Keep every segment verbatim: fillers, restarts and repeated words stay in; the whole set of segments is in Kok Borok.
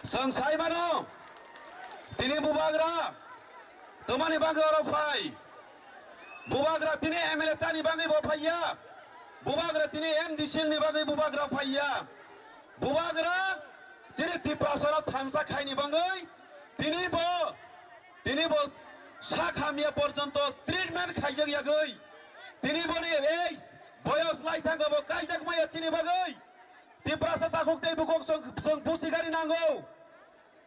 Chwng sai mano, tini bubagra twmani bagwi oro phai. Bubagra tini M L A chani bagwi bo phaiya. Bubagra tini M D C ni bagwi bubagra phaiya. Bubagra chini Tiprasano thansa khaini bagwi tini bo, tini bo sak hamya porjonto treatment khaijak yagwi tini boni ei boyos lai thangkha bo kaijak maya chini bagwi. Tiprasa takhuk tei bukhuk chwng, chwng busi gari nango.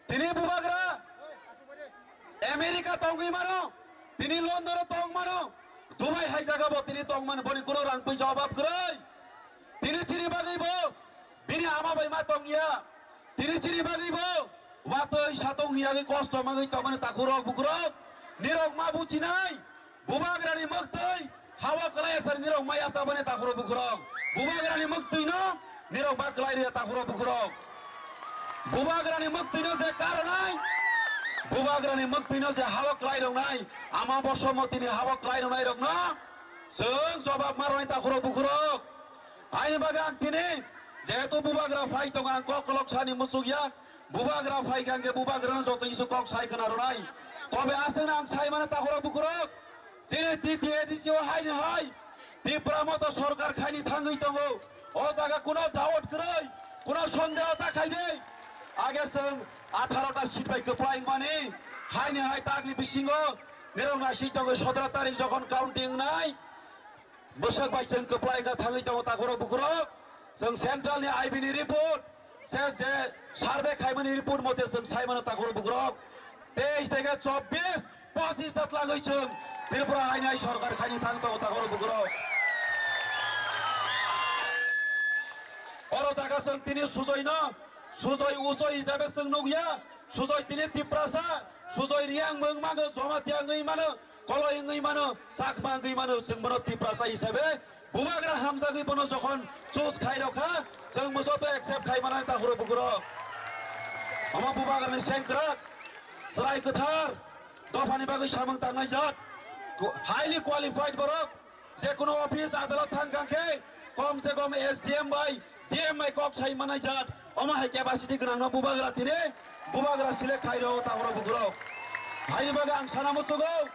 Tini bubagra America tongwi mano, tini London o tong mano, Dubai hai jaga bo tini tong mano, boni kuno rang puisa obab kwrwi. Tini chini bagwi bo bini ama bai ma tongya. Tini chini bagwi bo watwi satong hiyagwi kosto magwi tongmani takhurok bukhurok. Nirok ma buchinai. Bubagrani mwktwi hawa kwlai asar nirok maya sabani takhurok bukhurok. Bubagrani mwktwino nirok ba kwlai rwya takhurok bukhurok. Bubagrani mwktwino je karonai, bubagrani mwktwino je hawa kwlai roknai, ama bosomotini hawa kwlai roknai rokno chwng jobab marwai takhurok bukhurok. Haini bagwi ang tini jehetu bubagra phai tongo, ang kok kolok sani muchukya. Bubagra phai kha hwnkhe bubagrano joto isu kok sai khna rwnai. Tobe aswkno ang sai mano takhurok bukhurok. Chini T T A D C o haini hai Tipra Motha sorkar khaini thangwi tongo. O jaga kuno doubt kwrwi, kuno sondeho ta khaidi. Age chwng atharo ta seat bai kwplai wngmani haini hai takni bisingo nirok naising tongo sotoro tarik jokhon counting wngnai. Bwswk bai chwng kwplai wngkha thangwi tongo takhurok bukhurok. Chwng central ni I B ni report, se je survey khaimani report mote chwng sai mano takhurok bukhurok. Teis theke chobbish, pochis ta twlangwi chwng Tripura haini hai sorkar khaini thang tongo takhurok bukhurok. Oro jaga chwng tini sujoino, sujoi ujoi hisabe chwng nukya, sujoi tini Tiprasa, sujoi Riyang mwng mago Jamatia wngwi mano. Koloi wngwi mano, Chakma wngwi mano, chwng bono Tiprasa hisabe bubagra hamjagwi bono jokhon choose khai rokha, chwng bo joto accept khai mano takhurok bukhurok. Omo bubagrani sengkrak, chwrai kwthar, dophani bagwi samung tangnai jat, highly qualified borok, je kono office adalat thang kha khe kom se kom S D M bai D M bai kok sai manai jat, omo hai capacity gwnangno bubagra tini bubagra select khai rw takhurok bukhurok. Haini bagwi ang sana muchugo,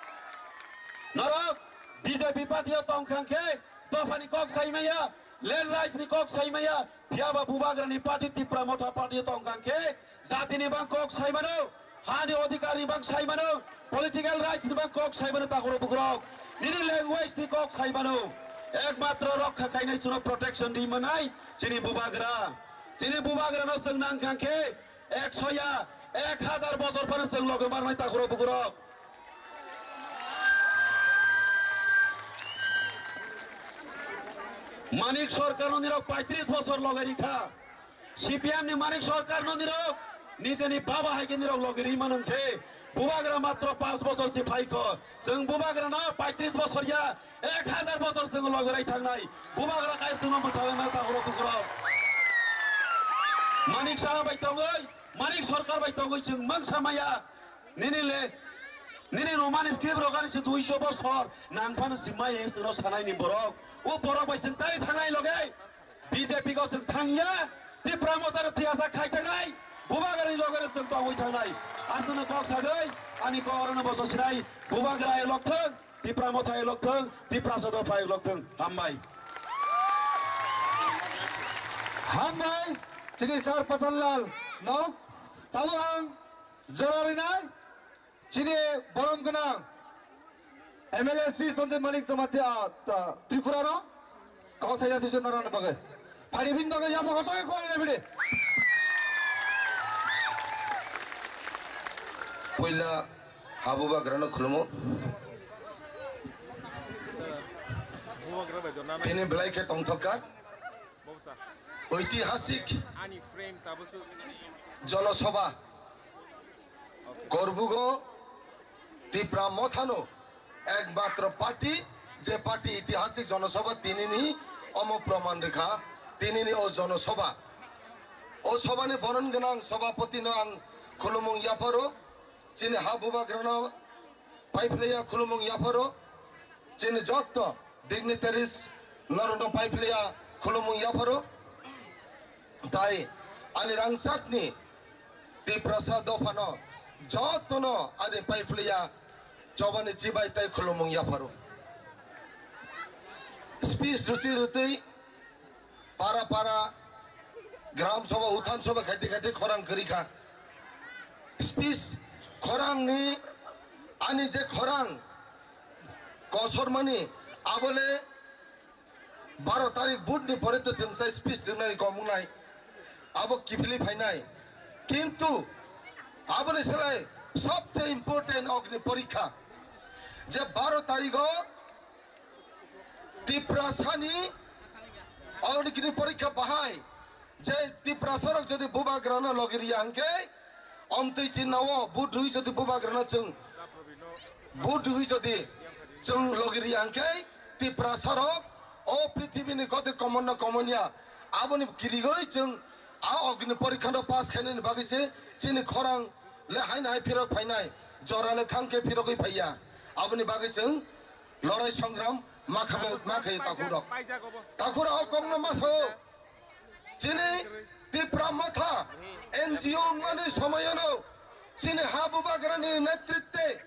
norok B J P party o tong kha khe dophani kok sai maya, land rights ni kok sai maya, phiya ba bubagrani party Tipra Motha party o tong kha khe jatini bang kok sai mano, hani odhikar ni bang sai mano, political rights ni bang kok sai mano takhurok bukhurok, nini language ni kok sai mano. Ekmatro rokha khainai chwngno protection ri manai chini bubagra. Chini bubagrano chwng nang kha khe ekso ya, ek hazar bochor phano chwng loge marnai takhurok bukhurok. Manik Sarkar no nirok paitris bochor loge rikha. C P M ni Manik Sarkar no nirok nijeni baba hai khe nirok loge ri mano khe bubagra matro panch bochor si phaikho. Chwng bubagra no paitris bochor ya, ek hazar bochor chwng loge rai thangnai. Bubagra kai chwngno mwthangwi mano takhurok bukhurok. Manik Saha bai tongwi, Manik Sarkar bai tongwi chwng mangsa maya. Nini le, nini romani script rok ani se duiso bosor nang phano si mai he chwngno sanai ni borok. O borok bai chwng tari thangnai loge B J P ko chwng thangya, Tipra Motha no thiyasa khai thangnai, bubagra ni loge chwng tongwi thangnai. Aswkno kok sagwi ani kok orono boso sinai, bubagra elok thwng, Tipra Motha elok thwng, Tiprasa dopha elok thwng. Hambai. Hambai, chini Sir Patan Lal no tamo ang jora rinai, chini borom gwnang M L A Sri Sanjay Manik Jamatia, ah, ta, Tripura no kok thai jati se narana bagwi. Phari bin bagwi yapha hoto ko ne bide. Puila ha bubagrano khulumo. Tini belai khe tongthokka. Oitihasik jonosabha. Korbugo Tipra Mothano ekmatro party, je party itihasik jonosabha tinini omo proman rikha, tinini o jonosabha. O sobhani boron gwnang sobhapotino ang khulumung yapharo. Chini ha bubagrano paiphlaiya khulumung yapharo, chini jotto dignitaries norokno paiphlaiya khulumung yapharo. Tai ani rangchakni Tiprasa dophano jotono ani paiphlaiya chobani chibai tei khulumung yapharo. Speech rwtwi rwtwi para para gram sabha, uthan sabha khaiti khaiti khorang kwrwi kha. Speech khorangni, ani je khorang kosormani, abole baro tarik vote ni pore to chwng sai speech rwnani komung nai, abo kiphilwi phainai. Kintu aboni slai sobse important Agni Porikha, je baro tarigo Tiprasani Agni Porikha bahai je Tiprasarok jodi bubagrano logi riya hwnkhe, omtwi chinnao vote rwi jodi bubagrano chwng vote rwi jodi chwng logi riya hwnkhe, Tiprasarok o prithibini gode komonno komonya aboni kirigwi chwng a Agni Porikhano pass khainani bagwi se chini khorang le haino hai phirok phainai, jora le thangkhe phirogwi phaiya. Aboni bagwi chwng lorai songram ma kha-, ma khaio takhurok. Takhurok o kokno ma sao. Chini Tipra Motha N G O wngmani somoyano chini ha bubagrani netritwe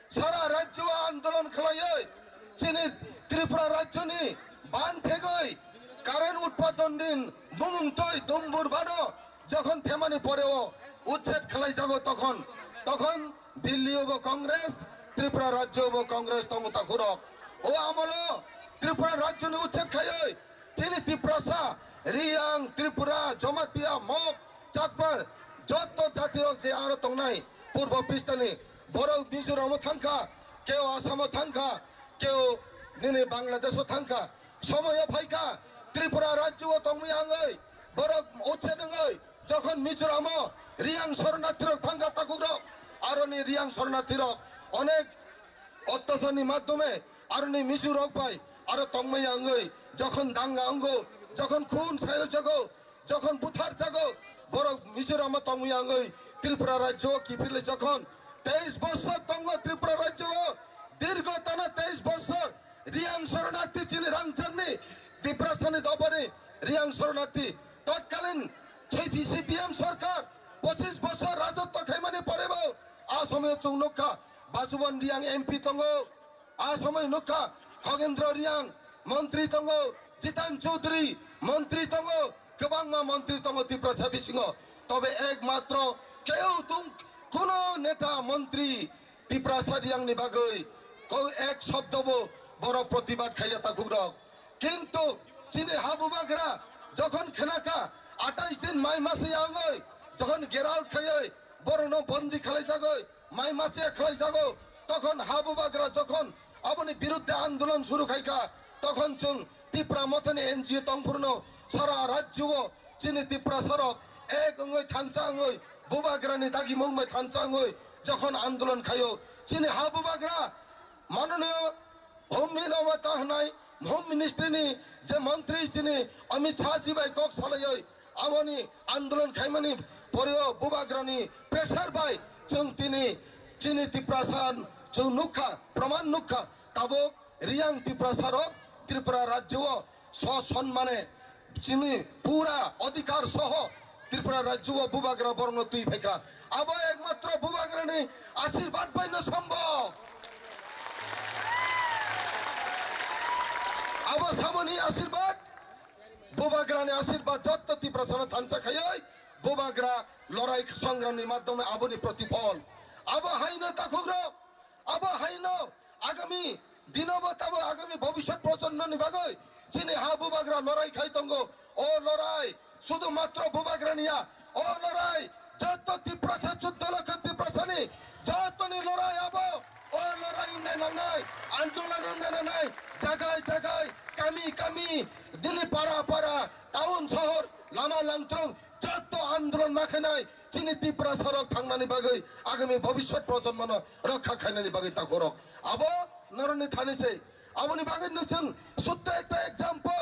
sara rajyo andolon khlaiwi chini Tripura rajyoni ban phegwi current utpadon din bumung twi dumbur bano jokhon themani poreo uchet khlaijago tokhon, tokhon Delhi obo Congress, Tripura rajyo obo Congress tongo takhurok. O amolo Tripura rajyoni uchet khaiwi chini Tiprasa, Riyang, Tripura, Jamatia, Mok, Chakma, jotto jatirok je aro tongnai Purbo Pistani, borok Mizoramo thangkha, keo Asamo thangkha, keo nini Bangladesho thangkha. Somoyo phaikha, Tripura rajyo o tongwi angwi, borok uchet wngwi, jokhon Mizoramo Riyang Soronathirok thangkha takhurok, aroni Riyang Soronathirok onek ottacharni madhyome aroni Mizorok bai aro tongmaya wngwi jokhon danga wngo, jokhon khun sayo jago, jokhon buthar jago, borok Mizoramo tongmaya wngwi Tripura rajyo o kiphilwi jokhon teis bossor tongo Tripura rajyo o, dirgho tana teis bossor Riyang Soronathi chini rangchakni Tiprasani dobani Riyang Soronathi totkalin C P C P M sorkar pochis bossor rajotwo khaimani porebo a somoyo chwng nukha Basuban Riyang M P tongo, a somoyo nukha Khogendro Riyang montri tongo, Jitan Chaudhary montri tongo, kwbangma montri tongo Tiprasa bisingo. Tobe ekmatro keu tung kuno neta montri Tiprasa Riyangni bagwi ko ek shobdobo borok protibad khaiya takhurok. Kintu chini ha bubagra jokhon khnakha atais din mai mase wngwi jokhon geralt khaiwi borokno bondi khlaijagwi mai mase khlaijago, tokhon ha bubagra jokhon aboni birudde andolon suru khaikha, tokhon chwng Tipra Mothani N G O tongphurno sara rajyo o chini Tiprasarok ek wngwi thansa wngwi bubagrani dagimung bai thansa wngwi jokhon andolon khaio, chini ha bubagra manoniyo Home Min Amata hwnai Home Ministry ni je montri chini Amit Shah ji bai kok salaioi amoni andolon khaimani poreo bubagrani pressure bai chwng tini chini Tiprasa chwng nukha, proman nukha. Tabuk Riyang Tiprasa rok Tripura rajyo o so sonmane chini pura adhikar soho Tripura rajyo o bubagra borokno twi phaikha. Abo ekmatro bubagrani ashirbad baino sombhob. Abo samoni ashirbad, bubagrani ashirbad jotto Tiprasano thansa khaioi bubagra lorai songramni madhyome aboni protiphol. Abo haino takhukrok, abo haino agami dinobo tabo agami bhobishyot projonmoni bagwi chini ha bubagra lorai khai tongo. O lorai sudu matro bubagrani ya, o lorai jotto Tiprasa, chuddo lokho Tiprasani jotoni lorai abo. O lorai wngnai nangnai, andolon wngnai nangnai, jagai jagai, kami kami, dini para para, town sohor, lama langthrong, jotto andolon ma khainai chini Tiprasarok thangnani bagwi agami bhobishyot projonmono rokha khainani bagwi takhukrok. Abo norokni thani se. Aboni bagwi no chwng sutto ekta example,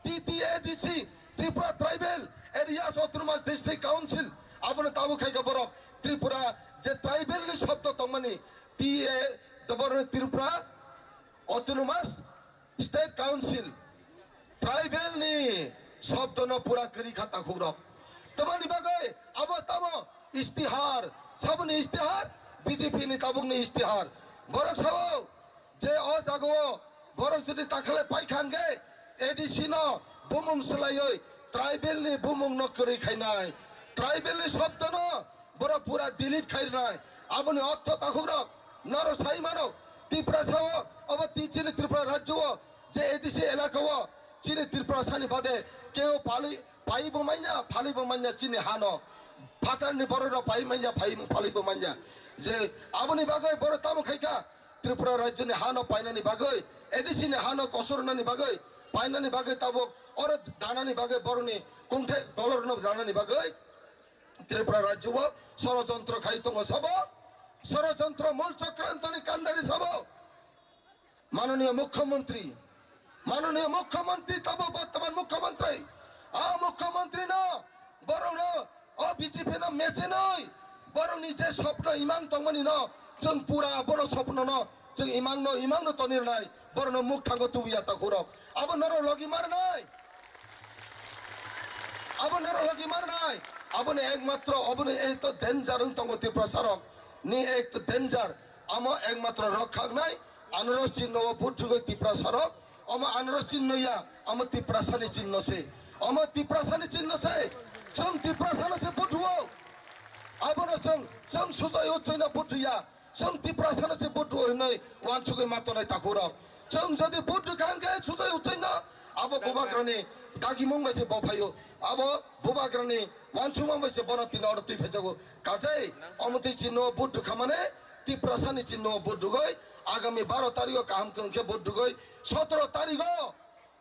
T T A D C, Tripura Tribal Areas Autonomous District Council, abono tabuk khaikha borok Tripura je tribal ni shobdo tongmani, T A, borok Tripura Autonomous State Council, tribal ni shobdo no pura kwrwi kha takhukrok. Tamani bagwi abo tamo Istihar, saboni istihar, B J P ni tabukni istihar. Borok sao je o jagao borok jodi takhale paikha hwnkhe A D C no bumung swlaiwi tribal ni bumung no kwrwi khainai. Tribal ni shobdo no borok pura delete khainai. Aboni ortho takhukrok noro sai mano, Tiprasa o obo ti chini Tripura rajyo o je A D C elaka o chini Tiprasa ni bade keo pali paibo manya, phalibo manya chini hano. Phatarni borok rok pai manya, phai, phalibo manya. Je aboni bagwi borok tamo khaikha, Tripura rajyoni hano painani bagwi, A D C ni hano kosornani bagwi, painani bagwi tabuk oro danani bagwi borokni kungthai dolorno danani bagwi Tripura rajyo o sorojontro khai tongo sabo, sorojontro mul chokrantoni kandari sabo. Mananiya Mukhyamantri, Mananiya Mukhyamantri tabo bortoman Mukhyamantri, a Mukhyamantri no borok no o B J P no mechenoi borok ni je sopno imang tongmani no chwng pura bono sopno no chwng imang no imang no tonirnai borok no muk thango tubuya takhurok abo norok logi marnai. Abo norok logi marnai. Aboni ekmatro, aboni ekto danger wng tongo Tiprasa rok ni ekto danger. Amo ekmatro rok khaknai, anoro chinno o vote rwgwi Tiprasa rok. Omo anoro chinno ya, amo Tiprasa ni chinno se. Omo Tiprasa ni chinno se. Chwng Tiprasa no se vote rwo. Abono chwng, chwng sujai o chwngno vote rwya. Chwng Tiprasano se vote rw hwnwi uansugwi ma tongnai takhurok. Chwng jodi vote rwkha hwnkhe Sujai Uchai no abo Bubagrani dagimung bai se bo phaio. Abo Bubagrani uansukmung bai se bono tini oro twi phaijago. Kajai omo twi chinno vote rwkha mane Tiprasani chinno vote rwgwi agami baro tarigo kaham kwrwng khe vote rwgwi sotoro tarigo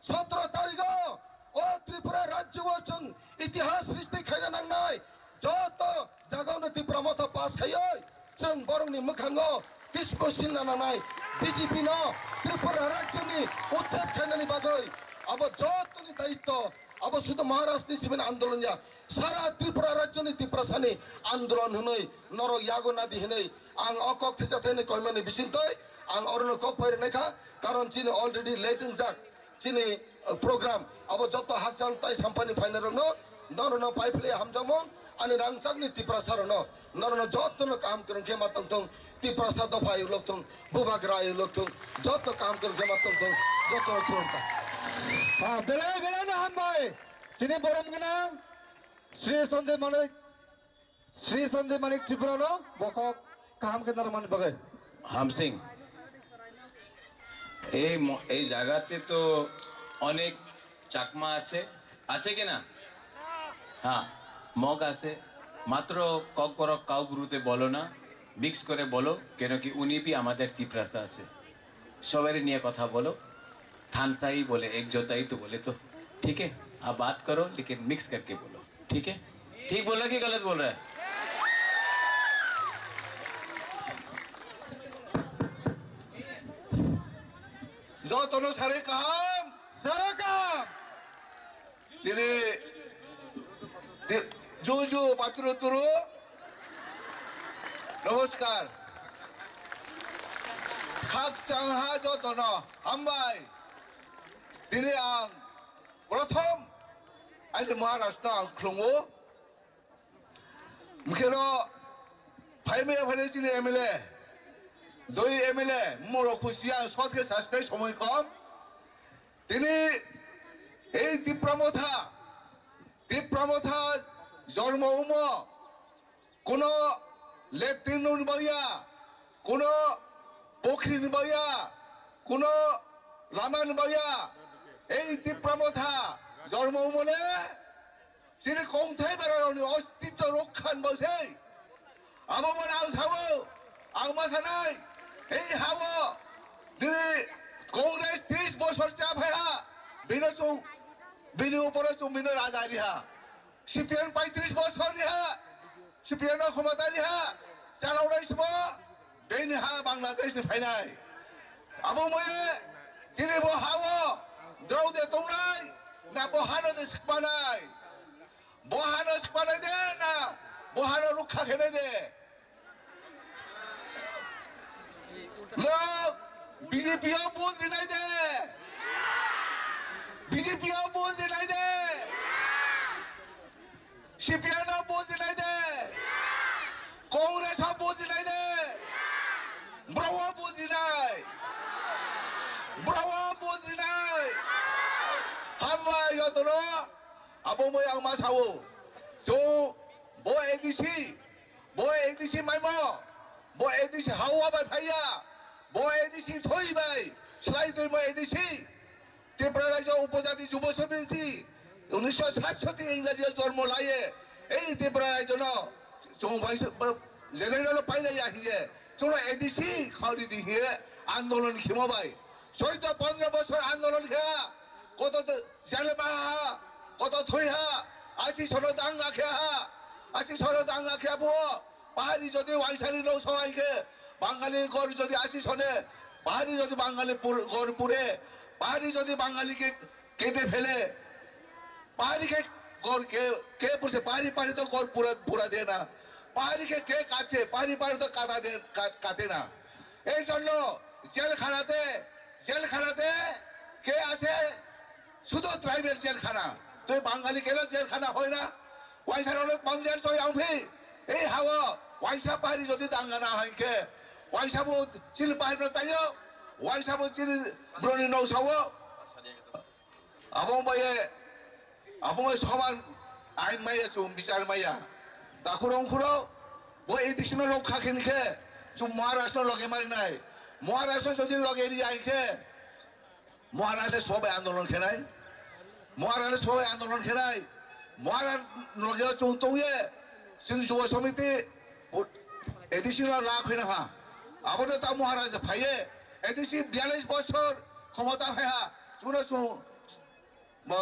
Sotoro tarigo o Tripura rajyo o chwng itihas srishti khaina nangnai. Joto jagao no Tipra Motha pass khaioi chwng borokni mwkhango tisbo silna nangnai. B J P no Tripura rajyoni uchched khainani bagwi abo jotoni daitto abo sudu Maharashtrani simi andolon ya. Sara Tripura rajyoni Tiprasani andolon hwnwi norok yago nadi hwnwi ang o kok thaijakthai hwnwi koimani bisingtwi ang orono kok phai rwnaikha, karon chini already late wngjak. Chini, uh, program abo joto hakchal tai samphani phainai rokno norokno pai philai hamjakmung ani rangchakni Tiprasa rokno norokno jotono kaham kwrwng khe ma tongthung Tiprasa dopha ayuk lokthung Bubagra ayuk lokthung joto kaham kwrwng khe ma tongthung jotono khulumkha. Ah, belai belai no hambai chini borom gwnang Sri Sanjay Manik. Sri Sanjay Manik Tripura no bokhok kaham khe narwkmani bagwi. হামসিং, এই ম-, এই জায়গাতে তো অনেক চাকমা আছে, আছে কি না? হ্যাঁ, মগ আছে। মাত্র ককবরক কাউবুরুতে বলো না, মিক্স করে বলো, কেন কি উনি ভি আমাদের তিপ্রাসা আছে। সবাই নিয়ে কথা বলো। थानसा ही बोले, एक जोता ही तो बोले तो, ठीक है? आप बात करो, लेकिन मिक्स करके बोलो, ठीक है? ठीक बोल रहा है कि गलत बोल रहा है? Jotono sari kaham, sari kaham. Tini, ti-, ju ju paturu turu. Namaskar. Khakchang ha jotono hambai. Tini ang prothom ani Maharaj no ang khulungo. Mkheno phaimaya phani chini M L A, doi M L A, moro khusi ang sot khe sasnai somoi kom. Tini ei Tipra Motha, Tipra Motha jormo umo, kuno latrine ni baya, kuno pokhri ni baya, kuno lama ni baya, ei Tipra Motha jormo umo le, Chini kongthai bararokni ostitto rokha ni bagwi se. Abo bo ang sao, ang ma sanai, ei ha-o nini Congress tris bosor cha phai ha, bino chwng, bini uporo chwng bino raja ri ha. C P M paitris bosor ri ha, C P M no khomota ri ha, chalao nai simo, bini ha Bangladesh ni phainai. Abo moye chini bo ha-o drao de tongnai, na bo hano de sikmanai. Bo hano sipanai de na bo hano rukha khenai de? Lok B J P o vote rinai de? B J P o vote rinai de? C P M o vote rinai de? Congress o vote rinai de. Borok o vote rinai. Borok o vote rinai. Hambai jotono. Abo moi ang ma sao. Chwng bo A D C, bo A D C maimo, bo A D C hawa bai phaiya, bo A D C thoi bai slai twi mo A D C. Tripura Rajya Upojati Jubo Samiti, unisho satshoti Ingraji o jormo laye, ei Tripura Rajya no chwng bai general no pailaiya hiye, chwngno A D C khao ridi hiye andolon khimo bai. Soito pondro bosor andolon kha, koto jele baha, koto thoi ha, asi sono danga khe ha, asi sono danga khe bo, pahari jodi waisari no sawai khe, Bangali gor jodi asi sone, pahari jodi Bangali pur-, gor pure, pahari jodi Bangali ke kete phele, pahari ke gor ke, ke purse pahari pahari to gor pura, pura de na, pahari ke, ke kache, pahari pahari to kata de, ka-, kate na. এই জন্য জেলখানাতে, জেলখানাতে কে আছে? শুধু ট্রাইবেল জেলখানা। তুই বাঙালি কেন জেলখানা হয় না? ওয়াইসা অনেক মানুষের তো ইয়াংফি। এই হাওয়া ওয়াইসা পাহাড়ি যদি দাঙ্গা না হয় কে? ওয়াইসা বো চিল পাহাড়ি তাইও, ওয়াইসা বো চিল ব্রনি নৌসাও। Abo wngbaye, abo wngbaye soman ain maya chwng bichar maya. Takhurung khuro, bo A D C no rokha khe ni khe, chwng Maharashtra loge mari nai. Maharashtra jodi loge ri ai khe, Maharashtra sobai andolon khe nai. Maharashtra sobai andolon khe nai. Maharashtra loge chwng tongye, chwng Jubo Samiti, A D C no la khwina ha. Abo no ta Maharashtra phaiye, A D C biyalish bosor khomota phai ha. Chwngno chwng Bo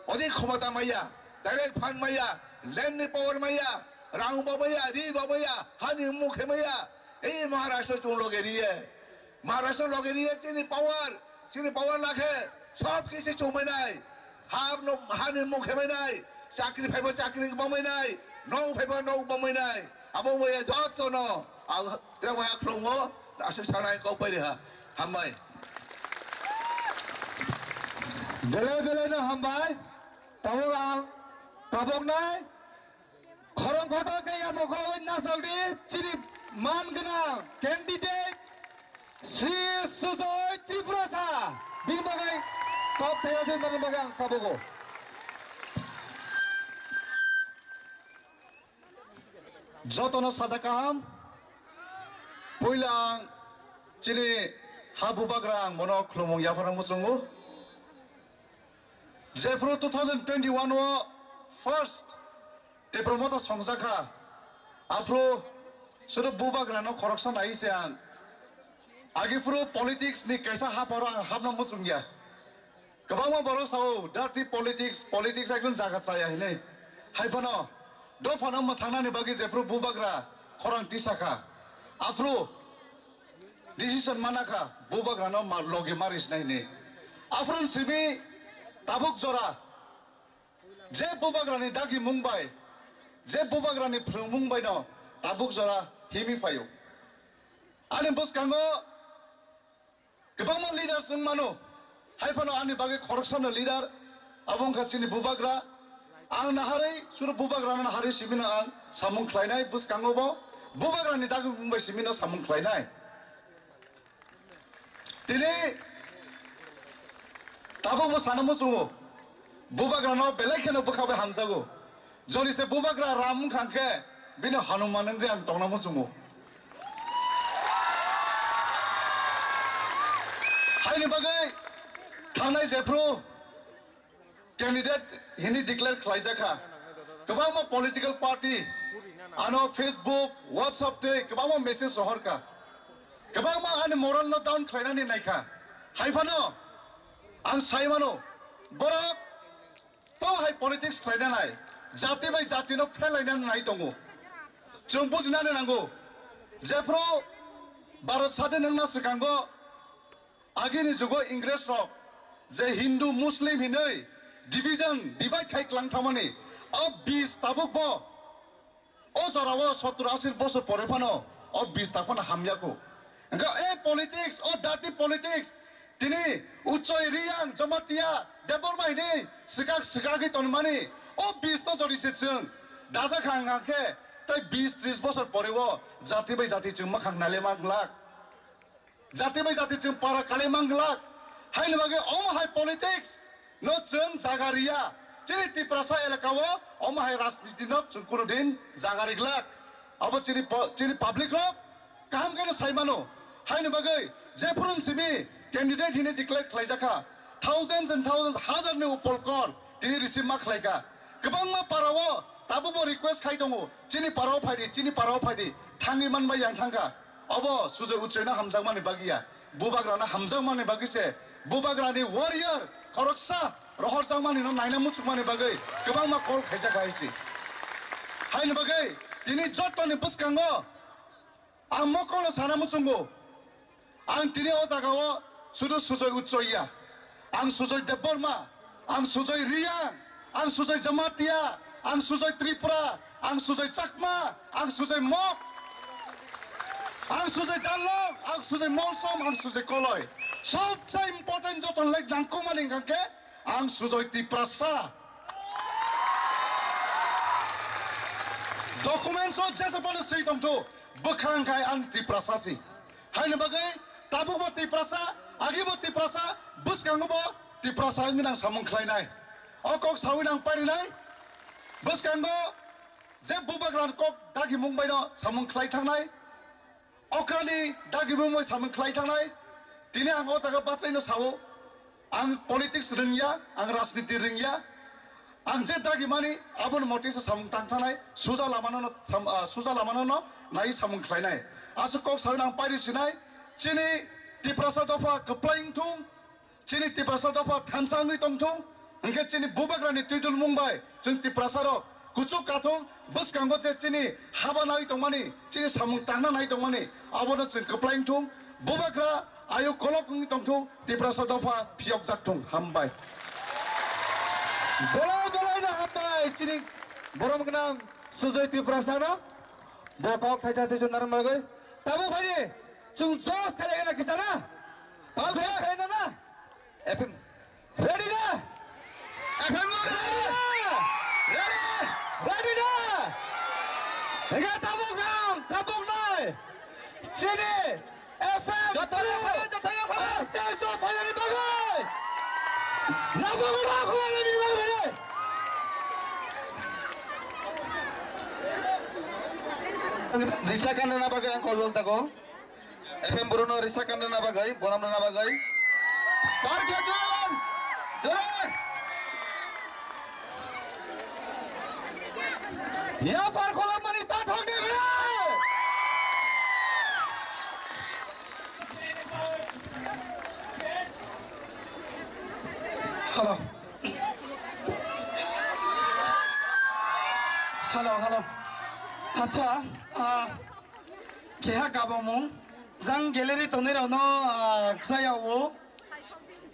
odik khomota maya, direct fund maya, land ni power maya, rang bo maya, ri bo maya, hani mukhe maya. Ei Maharashtra chung loge riye. Maharashtra loge riye chini power, chini power lakhe sob kisi chung mainai. Ha no, hani mukhe mainai, chakri phaibo chakri bo mainai, nok phaibo nok bo mainai. Abo maya joto no ang Tere waya khulumgo, aswk sanai kok pai reha. Hambai. Belai belai no hambai. Tabuk ang kaboknai. Khorang khoto khe yapha khulumwi nasok di, chini man gwnang candidate Sri Sujoy Tripurasa. Bini bagwi kok thaiya jwi mani bagwi ang kabogo. Jotono saja kaham. Puila ang chini ha bubagra ang bono khulumung yapharang muchungo. Jephru two thousand twenty-one o first Tipra Motha songjakha, aphru sudu bubagrano khoroksa nai se ang. Agi phru politics ni kaisa hapharo ang hapna muchungya. Kwbangma borok sao, dirty politics, politics ekdom jaga chaya hinwi. Hai phano, dophano mwthangnani bagwi jephru bubagra khorang tisakha. Aphru decision manakha, bubagrano ma logi marisna hinwi. Aphru simi tabuk jora, je bubagrani dagimung bai, je bubagrani phrwngmung baino tabuk jora himwi phaio. Ani bwskango Kwbangma leaders wng mano, hai phano ani bagwi khoroksano leader, abo wngkha chini bubagra. Ang naharwi suru bubagrano naharwi simino ang samung khlainai, bwskango bo bubagrani dagimung bai simino samung khlainai. Tini tabukbo sana muchungo, bubagrano belai kheno bwkha bai hamjago. Jodi se bubagra Ram wngkha khe bini Hanuman wngwi ang tongna muchungo. Haini bagwi thangnai jephru candidate hini declare khlaijakha. Kwbangma political party ano Facebook, WhatsApp tei kwbangma message rohorkha. Kwbangma ani moral no down khlainani naikha. Hai phano ang sai mano, borok to hai politics khlaina nai, jati bai jati no phelaina nai tongo. Chwng bujinani nango, jephru Bharat sadin wngna swkango, agini jugo Ingres rok je Hindu Muslim hinwi division, divide khai klang thangmani, o bis tabuk bo O jorao sottor ashi bosor pore phano o bis tak phano hamya kho. Hwnkhe e politics, o dirty politics, tini Uchoi, Riyang, Jamatia, Debbarma hinwi swkak swkagwi tonmani o bis no jodi se chwng dajakha hwnkha khe Tei bis tris bosor pore o jati bai jati chwng mwkhang naile manglak. Jati bai jati chwng para kalai manglak. Haini bagwi omo hai politics no chwng jaga riya. Chini Tiprasa elaka o omo hai rajniti no chwng kunu din jaga riglak. Abo chini po-, chini public rok kaham khe no sai mano. Haini bagwi jephuru simi candidate hini declare khlaijakha, thousands and thousands, hazar ni upor call tini receive ma khlaikha. Kwbangma para o tabukbo request khai tongo, chini para o phaidi, chini para o phaidi, thangwi manbai yang thangkha. Obo Sujoy Uchoino hamjakmani bagwi ya, Bubagrano hamjakmani bagwi se, Bubagrani warrior khoroksa rohorjakmani no naina muchukmani bagwi kwbangma call khaijakha hai se. Haini bagwi tini jottoni bwskango ang mokolo sana muchungo. Ang tini o jagao sudu Sujoy Uchoiya, ang Sujoy Debbarma, ang Sujoy Riyang, ang Sujoy Jamatia, ang Sujoy Tripura, ang Sujoy Chakma, ang Sujoy Mok, ang Sujoy Darlok, ang Sujoy Molsom, ang Sujoy Koloi. Sobse important joton lai nangkukmani hwnkha khe ang Sujoy Tiprasa. Documents o jesa phano swi tongthu, bwkhang khai ang Tiprasa si. Haini bagwi tabukbo Tiprasa, agibo Tiprasa, bwskango bo Tiprasa wngwi nang samung khlainai. O kok sawi nang parinai. Bwskango je Bubagrani kok dagimung baino samung khlai thangnai. Okrani dagimung bai samung khlai thangnai. Tini ang o jaga bachaino sao. Ang politics rwngya, ang rajniti rwngya. Ang je dagimani, aboni motisa samung tang thangnai, suja lamano no sam-, ah, suja lamano no nai samung khlainai. Aswk kok sawi nang pairi sinai, chini Tiprasa dopha kwplai wngthung, chini Tiprasa dopha thansa wngwi tongthung, hwnkhe chini Bubagrani twidulmung bai chwng Tiprasa rok kuchuk kathung, bwskango je chini haba nai tongmani, chini samung tangna nai tongmani, abono chwng kwplai wngthung, Bubagra ayuk kolok wngwi tongthung, Tiprasa dopha phiyokjak thung. Hambai. Belai belai no hambai chini borom gwnang Sujoy Tiprasa no. Bo kok thaisa thaisa narwk bagwi. Tabuk phaidi chwng jos khalai na kisa na? Pal jos khalai na na? F M. Ready da? F M no ready? Ready? Ready da? Higa tabuk ang, tabuk nai. Chini F M joto two. Joto joto joto. Aste so phainani bagwi. Labu labu labu labu. Risa kanna bagwi ang kol jago. F M Bruno risa kanna bagwi, bonam na bagwi. Par khe joran, joran. Ya par kolam mani ta thok de bro. Hello. Hello, hello. Acha, ah, keha kabamung. Jang gallery tongnai rok no, ah, kchaya o.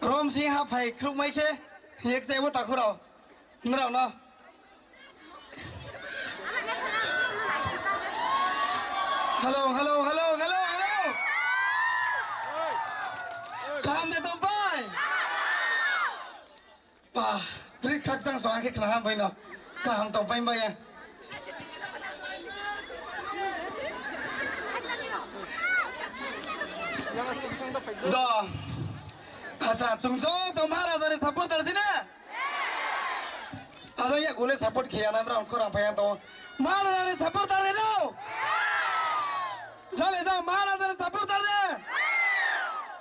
Rom sing ha phai khruk mai khe, yek chai bo takhurao. Nrao no. Hello, hello, hello, hello, hello. Kaham de tong pai? Ba, bri khakchang so ang khe khna ham bai no. Kaham tong pai bai ya. Do. Acha, chung jong to Maharaja ni supporter sini. Aja ya gule support khiya na mrang khorang phaya to. Maharaja ni supporter ni no. Jale ja Maharaja ni supporter ni.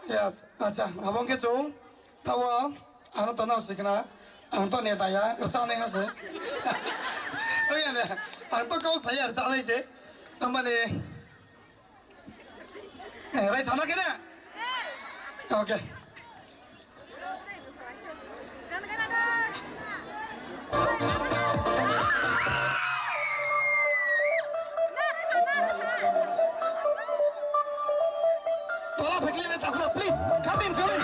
Yes, acha, abong ke chung. Tawa, ano to no sikna. Ang to neta ya, rchane hase. Oya ne. Ang to kau saya rchane se. Amane. Eh, rai sana kene? Okay. Tola phekli le takhura, please, come in, come in.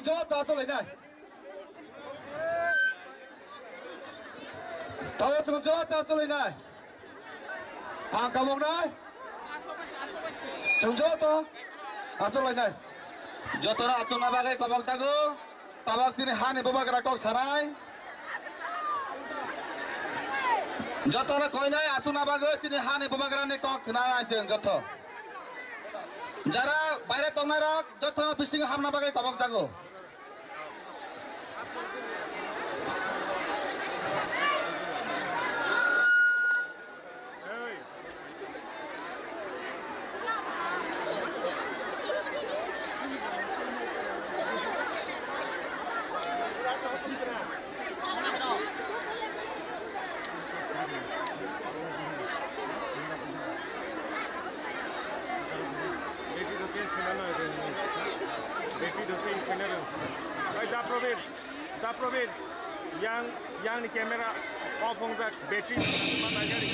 Joto achuk lainai. Tamo chwng joto achuk lainai. Ang kaboknai. Chwng joto achuk lainai. Jotono achukna bagwi kobok dago. Tabok chini hani bubagra kok sanai. Jotono koinai achukna bagwi chini hani bubagrani kok khwnanai chwng joto. Jara baire tongnairok jotono bisingo hamna bagwi kobok jago. Battery to change khaina nai rwng. Battery to change khaina rwng. Oi, da Probir, da Probir, yang, yang ni camera off wngjak, battery ma nai gari.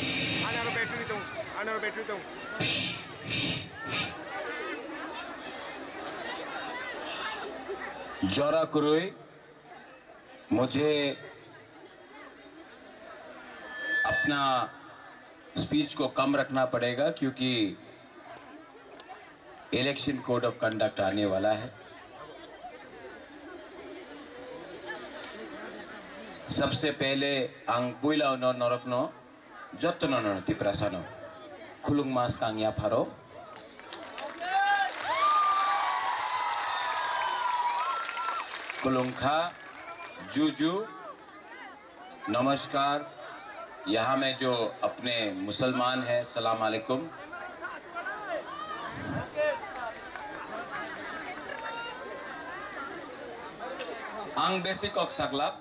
Ani aro battery tong, ani aro battery tong. Jora kwrwi. मुझे अपना स्पीच को कम रखना पड़ेगा, क्योंकि election code of conduct आने वाला है। सबसे पहले ang puila no norokno Jotono no Tiprasano khulungma swkang yapharo. Khulungkha, juju, namaskar. यहाँ में जो अपने मुसलमान हैं, सलाम अलैकुम। Ang besi kok saklak.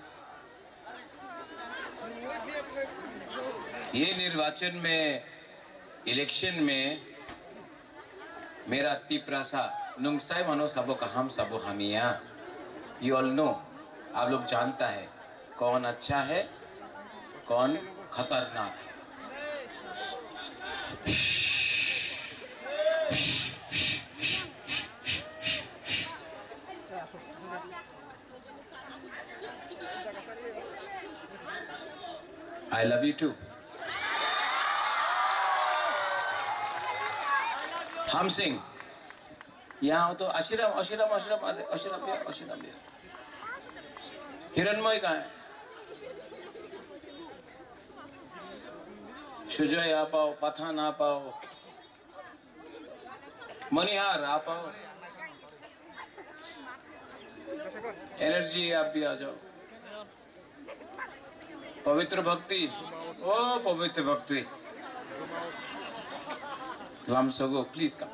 Ye nirwachan mein, election mein mera Tiprasa nungsai mano sabo kaham sabo hamia. You all know, aap log janta hai kaun acha hai, kaun khatarnak hai. I love you too. Hamsing. यहाँ हो तो आशीराम, आशीराम, आशीराम, अरे, आशीराम भैया, आशीराम भैया। हिरणमय कहाँ है? सुजय आप आओ, पठान आप आओ। मनिहार, आप आओ। एनर्जी, आप भी आ जाओ। पवित्र भक्ति, ओ पवित्र भक्ति। Lamsogo, please come.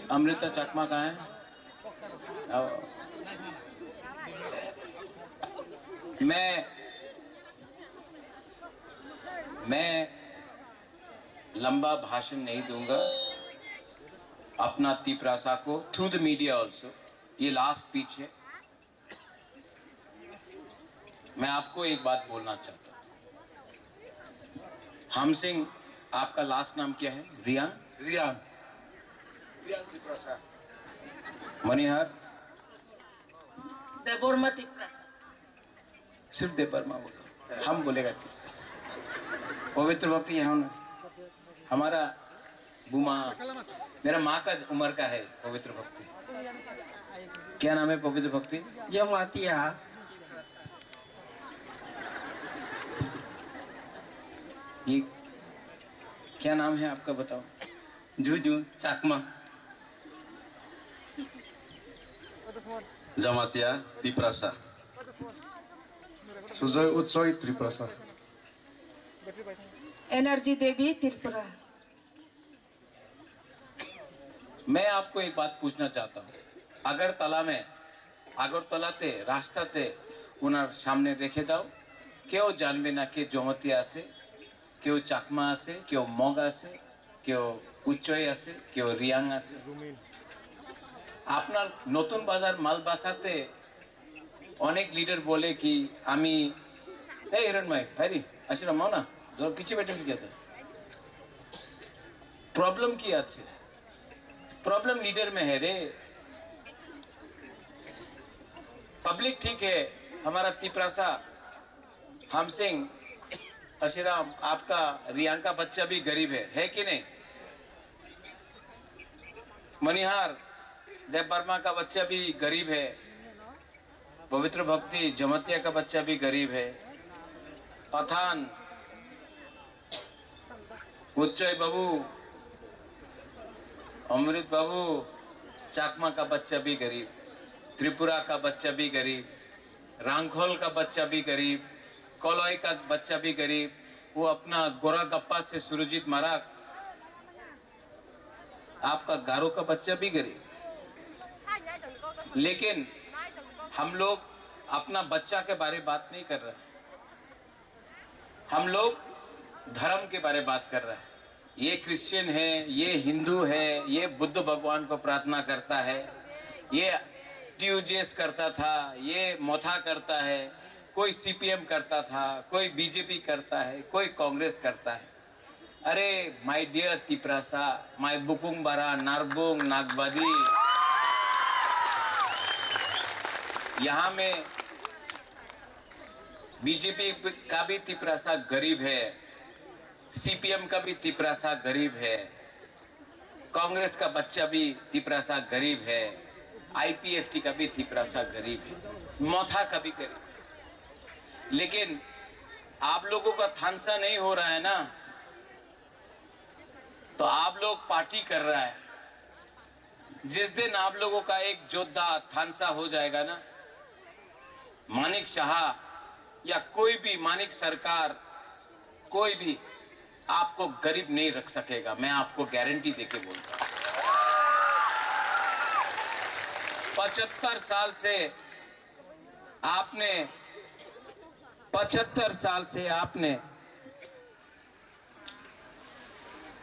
अमृता चकमा कहाँ है? आओ। मैं, मैं लंबा भाषण नहीं दूंगा। अपना तिपरासा को, through the media also, ये लास्ट स्पीच है। मैं आपको एक बात बोलना चाहता हूँ। हम सिंह, आपका लास्ट नाम क्या है? रियान? रियान। रियान तिपरासा। मनिहार? देबवर्मा तिपरासा। सिर्फ देबवर्मा बोलो, हम बोलेगा तिपरासा। पवित्र भक्ति यहाँ होना। हमारा बुमा, मेरा माँ का उम्र का है पवित्र भक्ति। क्या नाम है पवित्र भक्ति? जमातिया। ये क्या नाम है आपका, बताओ। जुजु चाकमा। जमातिया तिपरासा। सुजय उच्चय त्रिप्रासा। एनर्जी देवी त्रिपुरा। मैं आपको एक बात पूछना चाहता हूँ, আগরতলা में, আগরতলাতে রাস্তাতে ওনার সামনে রেখে দাও, কেউ জানবে না কে জমাতিয়া আছে, কেউ চাকমা আছে, কেউ মগ আছে, কেউ উচ্চয় আছে, কেউ রিয়াং আছে। আপনার নতুন বাজার মালবাসাতে অনেক লিডার বলে কি আমি, এই হিরণ ভাই, ভাই রে, আসলে মাও না, ধর পিছিয়ে বেটে গেছে। প্রবলেম কি আছে? प्रॉब्लम लीडर में है रे। पब्लिक ठीक है, हमारा तिपरासा, हम सिंह, अशीराम, आपका रियांग का बच्चा भी गरीब है, है कि नहीं? मनिहार, देव वर्मा का बच्चा भी गरीब है। पवित्र भक्ति, जमतिया का बच्चा भी गरीब है। पठान, उच्चय बाबू, अमृत बाबू, चाकमा का बच्चा भी गरीब, त्रिपुरा का बच्चा भी गरीब, रांखोल का बच्चा भी गरीब, कलई का बच्चा भी गरीब। वो अपना गोरा गप्पा से सुरजीत माराक, आपका गारो का बच्चा भी गरीब। लेकिन हम लोग अपना बच्चा के बारे बात नहीं कर रहे, हम लोग धर्म के बारे बात कर रहे हैं। ये क्रिश्चियन है, ये हिंदू है, ये बुद्ध भगवान को प्रार्थना करता है, ये टीयूजेएस करता था, ये मोथा करता है, कोई सीपीएम करता था, कोई बीजेपी करता है, कोई कांग्रेस करता है। अरे माय डियर तिपरासा, माय बुकुंग बारा, नारबुंग, नागबादी, यहाँ में बीजेपी का भी तिपरासा गरीब है, सीपीएम का भी तिपरासा गरीब है, कांग्रेस का बच्चा भी तिपरासा गरीब है, आईपीएफटी का भी तिपरासा गरीब है, मोथा का भी गरीब है। लेकिन आप लोगों का थानसा नहीं हो रहा है ना, तो आप लोग पार्टी कर रहा है। जिस दिन आप लोगों का एक जोधा थानसा हो जाएगा ना, मानिक शाह या कोई भी मानिक सरकार, कोई भी आपको गरीब नहीं रख सकेगा, मैं आपको गारंटी देके बोलता हूं। पचहत्तर साल से आपने, पचहत्तर साल से आपने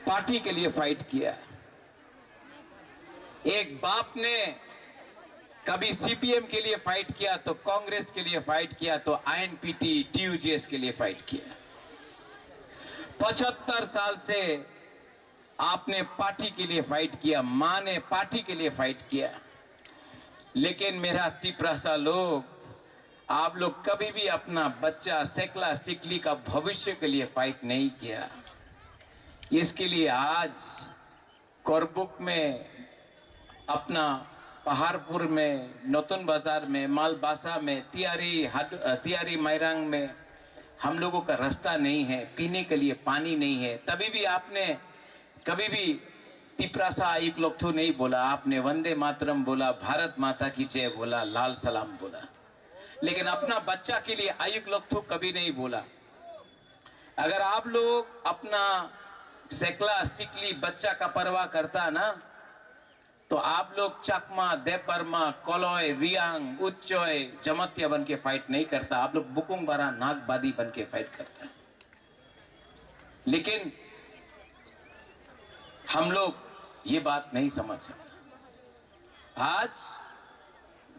पार्टी के लिए फाइट किया। एक बाप ने कभी सीपीएम के लिए फाइट किया तो कांग्रेस के लिए फाइट किया तो आईएनपीटी टीयूजेएस के लिए फाइट किया। पचहत्तर साल से आपने पार्टी के लिए फाइट किया, माँ ने पार्टी के लिए फाइट किया, लेकिन मेरा तिपरासा लोग, आप लोग कभी भी अपना बच्चा सेकला सिकली का भविष्य के लिए फाइट नहीं किया। इसके लिए आज करबुक में, अपना पहाड़पुर में, नतुन बाजार में, मालबासा में, तियारी हड-, अ, तियारी मैरांग में हम लोगों का रास्ता नहीं है, पीने के लिए पानी नहीं है, तभी भी आपने कभी भी तिपरासा आयुक लोकथु नहीं बोला, आपने वंदे मातरम बोला, भारत माता की जय बोला, लाल सलाम बोला, लेकिन अपना बच्चा के लिए आयुक लोकथु कभी नहीं बोला। अगर आप लोग अपना सेकला सिकली बच्चा का परवाह करता ना, तो आप लोग चकमा, देबबर्मा, कलय, रियांग, उच्चय, जमातिया बन के फाइट नहीं करता, आप लोग बुकुंग बारा नागबादी बन के फाइट करता है। लेकिन हम लोग ये बात नहीं समझ सकते। आज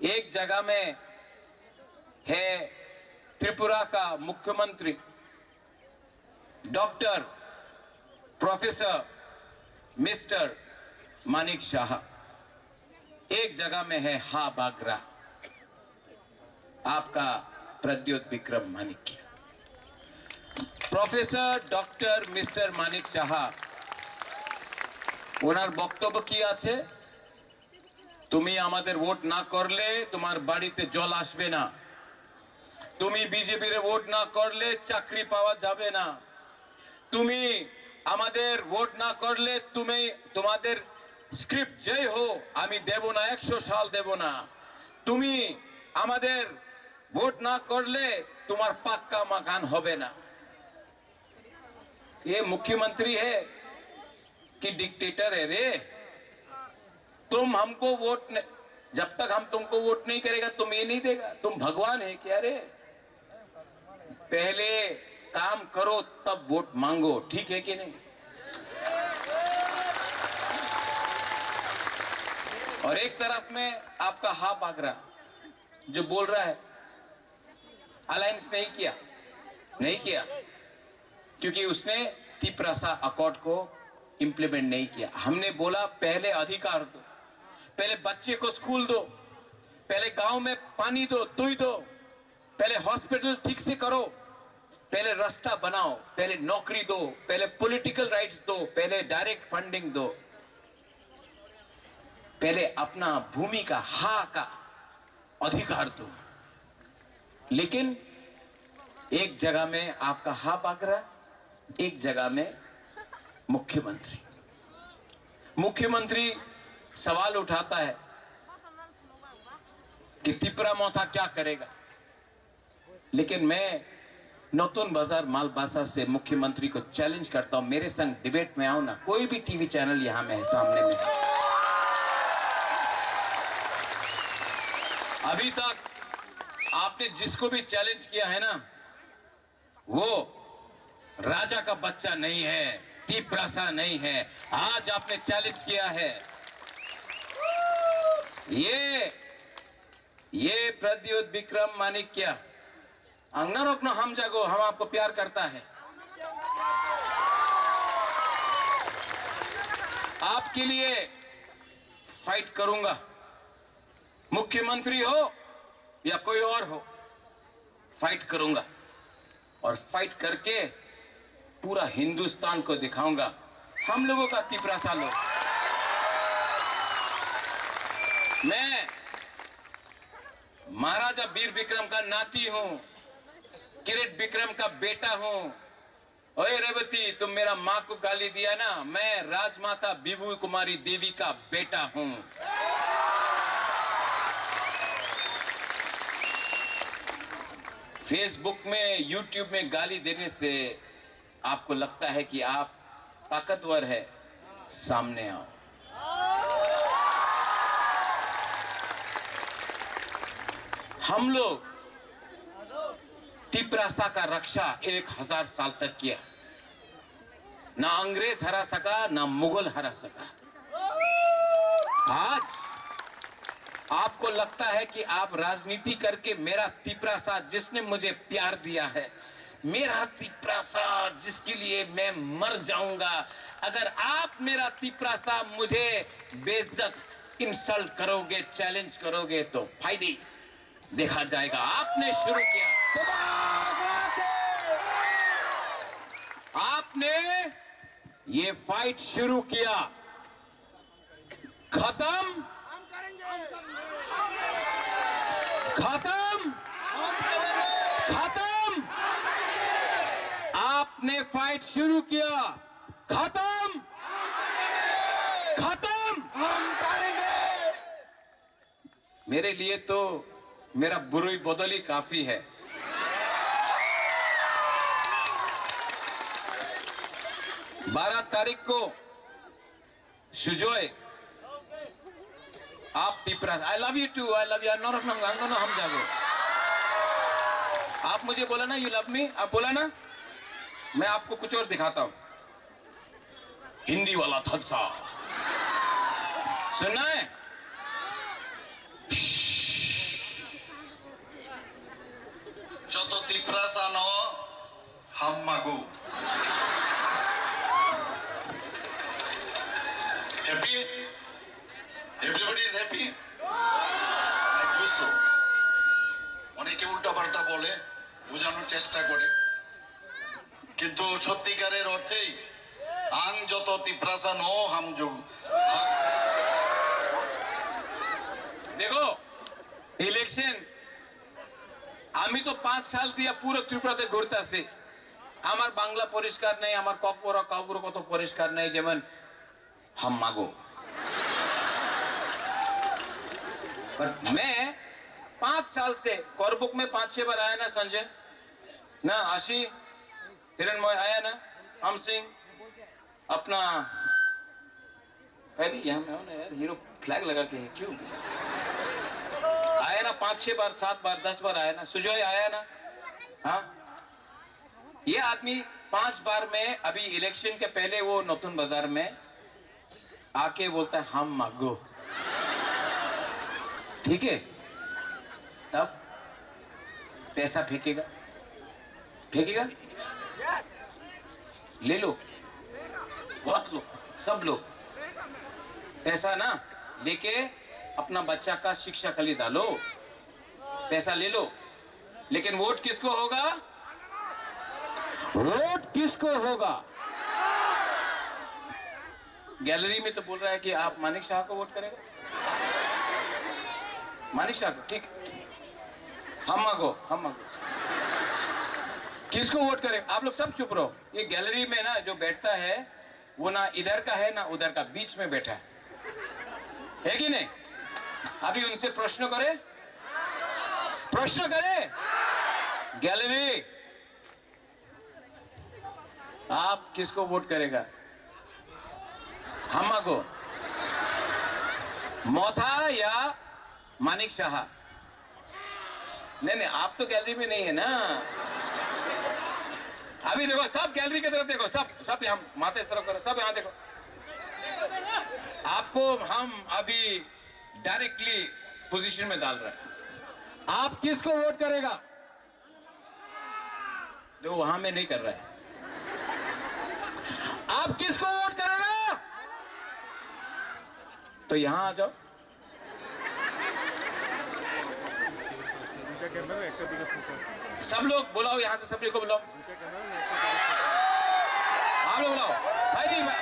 एक जगह में है त्रिपुरा का मुख्यमंत्री डॉक्टर प्रोफेसर मिस्टर मानिक शाह, एक जगह में है हा बागरा, आपका प्रद्योत विक्रम Manik. Professor doctor mister Manik সাহা, ওনার বক্তব্য কি আছে? তুমি আমাদের ভোট না করলে তোমার বাড়িতে জল আসবে না, তুমি বিজেপির ভোট না করলে চাকরি পাওয়া যাবে না, তুমি আমাদের ভোট না করলে তুমি, তোমাদের স্ক্রিপ্ট যেই হো, আমি দেব না, একশো সাল দেব না। তুমি আমাদের ভোট না করলে তোমার পাক্কা মাকান হবে না। ये मुख्यमंत्री है कि डिक्टेटर है रे? तुम हमको वोट न, जब तक हम तुमको वोट नहीं करेगा, तुम ये नहीं देगा। तुम भगवान है क्या रे? पहले काम करो, तब वोट मांगो, ठीक है कि नहीं? और एक तरफ में आपका हा बागरा जो बोल रहा है, अलायंस नहीं किया, नहीं किया, क्योंकि उसने तिपरासा अकॉर्ड को इम्प्लीमेंट नहीं किया। हमने बोला, पहले अधिकार दो, पहले बच्चे को स्कूल दो, पहले गांव में पानी दो, दुई दो, पहले हॉस्पिटल ठीक से करो, पहले रास्ता बनाओ, पहले नौकरी दो, पहले पॉलिटिकल राइट्स दो, पहले डायरेक्ट फंडिंग दो, पहले अपना भूमि का, हा का अधिकार दो। लेकिन एक जगह में आपका हा बागरा, एक जगह में मुख्यमंत्री। मुख्यमंत्री सवाल उठाता है कि तिपरा मोथा क्या करेगा, लेकिन मैं नतुन बाजार मालबासा से मुख्यमंत्री को चैलेंज करता हूं, मेरे संग डिबेट में आओ ना, कोई भी टीवी चैनल यहां में है, सामने में। अभी तक आपने जिसको भी चैलेंज किया है ना, वो राजा का बच्चा नहीं है, तिपरासा नहीं है। आज आपने चैलेंज किया है। ये, ये प्रद्युत विक्रम माणिक्य, ang norokno hamjago, हम आपको प्यार करता है। आपके लिए फाइट करूंगा, मुख्यमंत्री हो या कोई और हो, फाइट करूंगा। और फाइट करके पूरा हिंदुस्तान को दिखाऊंगा हम लोगों का तिपरासा लोग। मैं महाराजा वीर विक्रम का नाती हूं, किरीट विक्रम का बेटा हूं। ओए रेवती, तुम मेरा माँ को गाली दिया ना, मैं राजमाता विभू कुमारी देवी का बेटा हूं। फेसबुक में, यूट्यूब में गाली देने से आपको लगता है कि आप ताकतवर है, सामने आओ। हम लोग तिपरासा का रक्षा एक हजार साल तक किया। ना अंग्रेज हरा सका, ना मुगल हरा सका। आज आपको लगता है कि आप राजनीति करके मेरा तिपरासा, जिसने मुझे प्यार दिया है, मेरा तिपरासा, जिसके लिए मैं मर जाऊंगा, अगर आप मेरा तिपरासा मुझे बेइज्जत, इंसल्ट करोगे, चैलेंज करोगे, तो फायदे देखा जाएगा। आपने शुरू किया, आपने ये फाइट शुरू किया, खत्म, खत्म, खत्म। आपने फाइट शुरू किया, खत्म, खत्म। मेरे लिए तो मेरा बुरुई बदल ही काफी है। बारह तारीख को सुजय, आप Tipra, I love you too, I love you, norok nang ang no ham jago। आप मुझे बोला ना, you love me, आप बोला ना, मैं आपको कुछ और दिखाता हूँ। हिंदी वाला था सा। सुनना है? Joto Tiprasa no hammago. Happy? Everybody is happy? I do so. অনেকে উল্টাপাল্টা বলে, বোঝানোর চেষ্টা করে। কিন্তু সত্যিকারের অর্থেই আং যত তিপ্রাসা ন হামজু। দেখো, ইলেকশন, আমি তো পাঁচ সাল দিয়া পুরো ত্রিপুরাতে ঘুরতাছি। আমার বাংলা পরিষ্কার নেই, আমার ককবরক কাউবরক কত পরিষ্কার নেই, যেমন हम मागो। पर मैं पांच साल से, करबुक में पांच छह बार आया ना संजय, ना आशी, हिरणमय आया ना, हम सिंह, अपना, अरे यहाँ में हो ना यार, हीरो फ्लैग लगा के है क्यों? आया ना पांच छह बार, सात बार, दस बार आया ना, सुजय आया ना, हाँ। ये आदमी पांच बार में, अभी इलेक्शन के पहले वो नतुन बाजार में आके बोलता है, हम मागो। ठीक है, तब पैसा फेंकेगा, फेंकेगा, ले लो, बहुत लोग, सब लोग पैसा ना लेके अपना बच्चा का शिक्षा के लिए डालो, पैसा ले लो, लेकिन वोट किसको होगा? वोट किसको होगा? गैलरी में तो बोल रहा है कि आप मानिक शाह को वोट करेगा। मानिक शाह को, ठीक। हम मांगो, हम मांगो। किसको वोट करेगा? आप लोग सब चुप रहो। ये गैलरी में ना जो बैठता है, वो ना इधर का है ना उधर का, बीच में बैठा है, है कि नहीं? अभी उनसे प्रश्न करें, प्रश्न करें। गैलरी, आप किसको वोट करेगा? हमाको, मोथा या मानिक शाह? नहीं, नहीं, आप तो गैलरी में नहीं है ना। अभी देखो, सब गैलरी की तरफ देखो, सब, सब यहाँ माथा इस तरफ करो, सब यहाँ देखो। आपको हम अभी डायरेक्टली पोजीशन में डाल रहे हैं। आप किसको वोट करेगा? देखो, वहां में नहीं कर रहा है। आप किसको वोट करेगा? तो यहाँ आ जाओ। सब लोग बुलाओ, यहाँ से सभी को बुलाओ। आप लोग बुलाओ। भाई नहीं, भाई।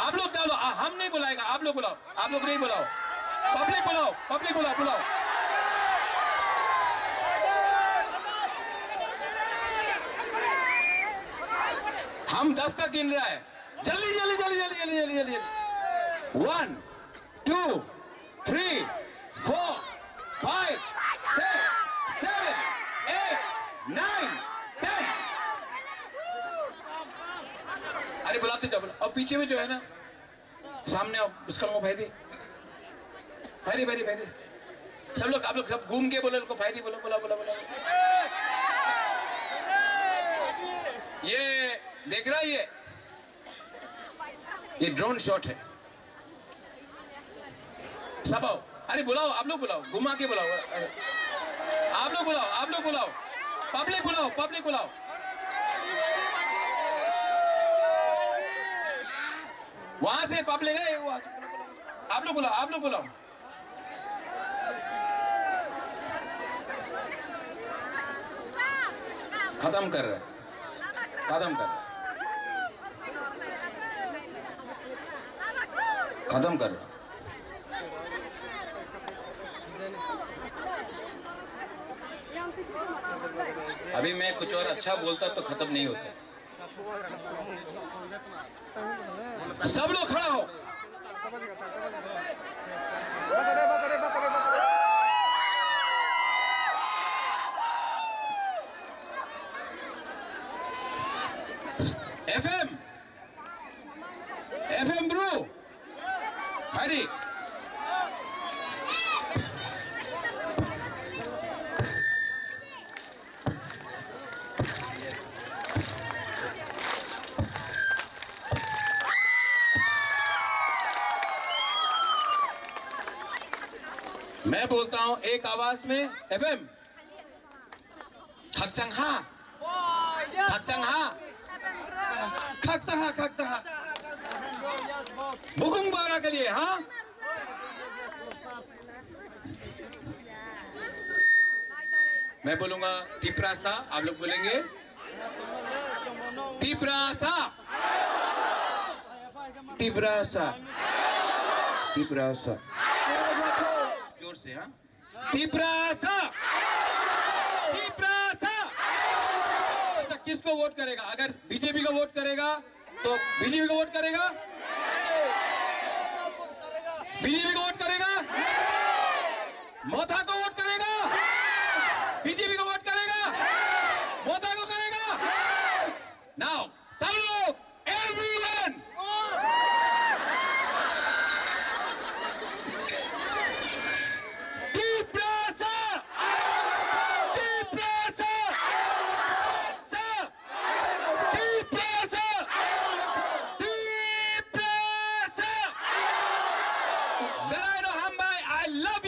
आप लोग डालो, आ, हम नहीं बुलाएगा, आप लोग बुलाओ। आप लोग नहीं बुलाओ, पब्लिक बुलाओ, पब्लिक बुलाओ, बुलाओ। हम दस तक गिन रहा है। जल्दी, जल्दी, जल्दी। One, two, three, four, five, six, seven, eight, nine, ten। अरे बुलाते जाओ, बुलाओ। और पीछे में जो है ना, सामने आओ, उसका मुंह भाई दी। भाई दी, भाई दी, भाई दी। सब लोग, आप लोग सब घूम के बोलो, उनको भाई दी बोलो, बोला, बोला, बोला। ये देख रहा है ये? ये ड्रोन शॉट है। सब आओ। अरे बुलाओ, आप लोग बुलाओ, घुमा के बुलाओ। आप लोग बुलाओ, आप लोग बुलाओ। पब्लिक बुलाओ, पब्लिक बुलाओ। वहां से पब्लिक है, वो आप लोग बुलाओ, आप लोग बुलाओ। खत्म कर रहे हैं, खत्म कर रहे हैं, खत्म कर रहे हैं। अभी मैं कुछ और अच्छा बोलता तो खत्म नहीं होता। सब लोग खड़ा हो। F M, F M bro, hari. मैं बोलता हूं एक आवाज में, F M। खकचंग हा। खकचंग हा। खकचंग हा, खकचंग हा। बुकुंग बारा के लिए, हाँ? मैं बोलूंगा टिपरासा, आप लोग बोलेंगे टिपरासा, टिपरासा, टिपरासा। जोर से, हाँ। टिपरासा, टिपरासा। अच्छा, किसको वोट करेगा? अगर बीजेपी का वोट करेगा तो बीजेपी को वोट करेगा? बीजेपी को वोट करेगा? मोथा को वोट करेगा? बीजेपी को वोट करेगा? मोथा को करेगा? नाउ सब लोग, everyone, टिपरासा, टिपरासा, सा, टिपरासा, टिपरासा। बेलायत हामबाय, I love